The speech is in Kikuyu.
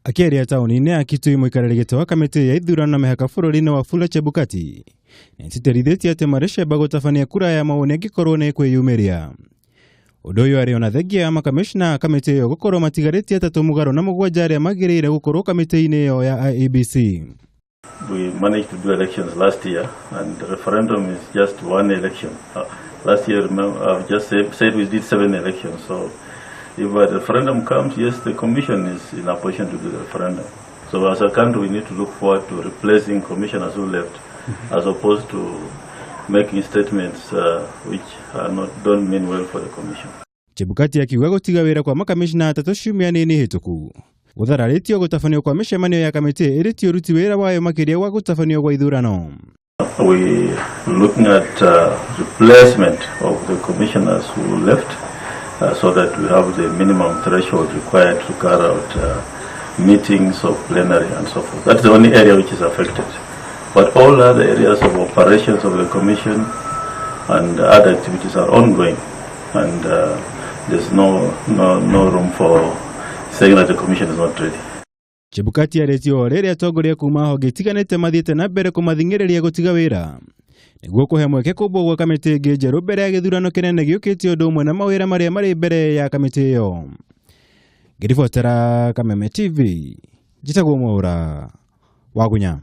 Akĩaria taũni-inĩ ya Kitui, mũikarĩri gĩtĩ wa kamĩtĩ ya ithurano na mĩhaka bũrũri-inĩ Wafula Chebukati nĩatĩtĩrithĩtie atĩ marĩ cemba gũtabania kura ya mawoni angĩkorwo nĩ kwĩyumĩria. Ũndũ ũyũ arĩ ona thengia ya makamishna a kamĩtĩ ĩyo gũkorwo matigarĩtie atatũ mũgarũ na mũgwanja arĩa magĩrĩire gũkorwo kamĩtĩ-inĩ ĩyo ya IEBC. We managed to do elections last year, and the referendum is just one election. Last year, remember, I've just said we did 7 elections. So if a referendum comes, yes, the commission is in a position to do the referendum. So as a country, we need to look forward to replacing commissioners who left, as opposed to making statements which are not, don't mean well for the commission. Chebukati akiuga gũtiga wĩra kwa makamishna atatũ ciumia nini hĩtũku gũthararĩtio gũtabanio kwa mĩcemanio ya kamĩtĩ ĩrĩ ti ũruti wĩra wayo makĩria gwa gũtabanio gwa ithurano. We looking at replacement of the commissioners who left so that we have the minimum threshold required to carry out meetings of plenary and so forth. That's the only area which is affected. But all other areas of operations of the commission and other activities are ongoing, and there's no room for saying that the commission is not ready. Chebukati arĩtie o rĩrĩa atongoria kuma honge itiganĩte mathiĩte na mbere kũmathing'ĩrĩria gũtiga wĩra nĩguo kũhe mweke kũmbwo gwa kamĩtĩ ĩngĩ njerũ mbere ya gĩthurano kĩnene gĩũkĩte ũndũ ũmwe na mawĩra marĩa marĩ mbere ya kamĩtĩ ĩyo. Ngĩribotera Kameme TV, njĩtagwo Mwaũra Wagunya.